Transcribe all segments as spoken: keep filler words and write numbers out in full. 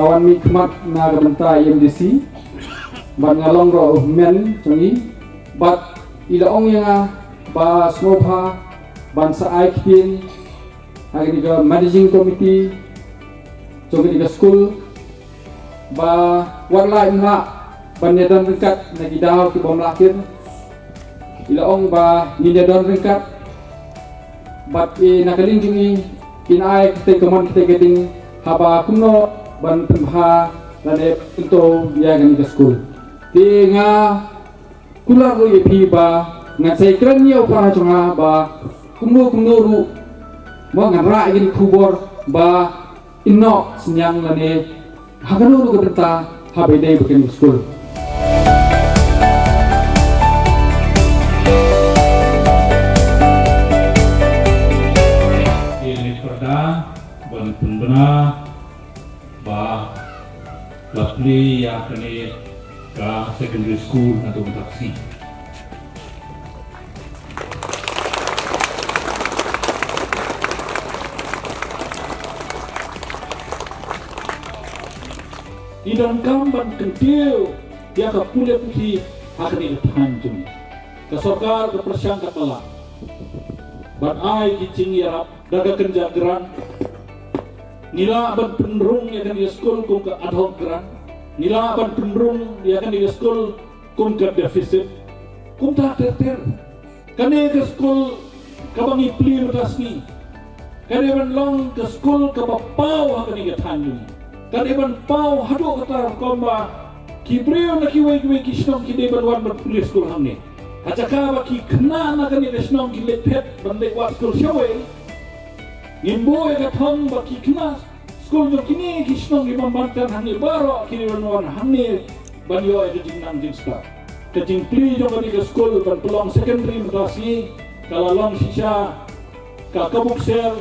Wan mih khmat na ka bynta E M D C bad nga long ruh u hynmen jong i, bad i la ong ïa nga ba sngewbha ban sa ai ktien ha kane ka managing committee jong kane ka skul ba wat la im lah ban ïadon ryngkat na ki daw ki bym lah kir. I la ong ba ngin ïadon ryngkat bad i na ka liang jong i in ai kata ka mon kata ka ding haba kumno ban pynbha lane pynto ïa kane ka skul. Te nga kular ruh ïa phi ba ngan sa ïakren ïa u para jong nga ba kumno kumno ruh mo ngan rah ïa kane ka khubor ba in noh synñiang lane ha kano ruh ka bynta haba ïadei bad kane ka skul. Ïa kane ka pyrda ban pynbna ba la plie ïa kane ka secondary school naduh mynta ka sngi. Ngi donkam ban kyntiew ïa ka pule puthi ha kane ka thaiñ jong ngi. Ka sorkar ka pyrshang katba lah ban ai ki jingïarap da ka kynja grant. Ngi lah ban pynrung ïa kane ka skul kum ka ad hoc grant. Ngi lah ban pynrung ïa kane ka skul kum ka deficit. Kumta ter ter. Kane ka skul kaba ngi plie mynta ka sngi ka dei ban long ka skul kaba paw ha kane ka thaiñ jong ngi. Ka dei ban paw haduh katta rukom ba ki briew na kiwei kiwei ki shnong ki dei ban wan ban pule skul hangne. Ha jaka ba ki khynnah na kane ka shnong ki leit phet ban leit wad skul shawei, ngin buh ïa ka thong ba ki khynnah skul jong kine ki shnong kiba mynta hangne baroh ki dei ban wan hangne ban ïoh ïa ka jingnang jingstad. Ka jingplie jong kane ka skul ban pynlong secondary mynta ka sngi ka la long shisha ka ka buk sel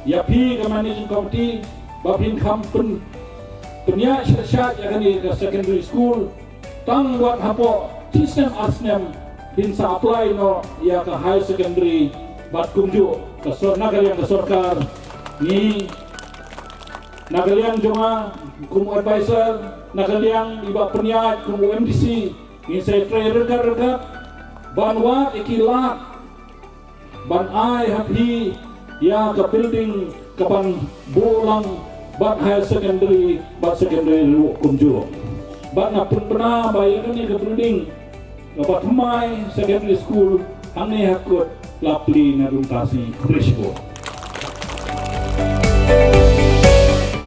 ïa phi ka managing committee ba phin kham pyn pynïaid shisha ïa kane ka secondary school. Tang wat hapoh shi snem ar snem phin sa apply noh ïa ka higher secondary bad kumjuh ka sor na ka liang ka sorkar ngi na ka liang jong nga kum u advisor, na ka liang i bah pynïaid kum u M D C, ngin sa trei ryngkat ryngkat ban wad ïa ki lad ban ai ha phi ïa ka building ka ban buh lang bad higher secondary bad secondary ruh kumjuh. Bad nga pynbna ba ïa kane ka building kaba thymmai secondary school hangne ha Kut la plie naduh mynta ka sngi. Khublei shibun.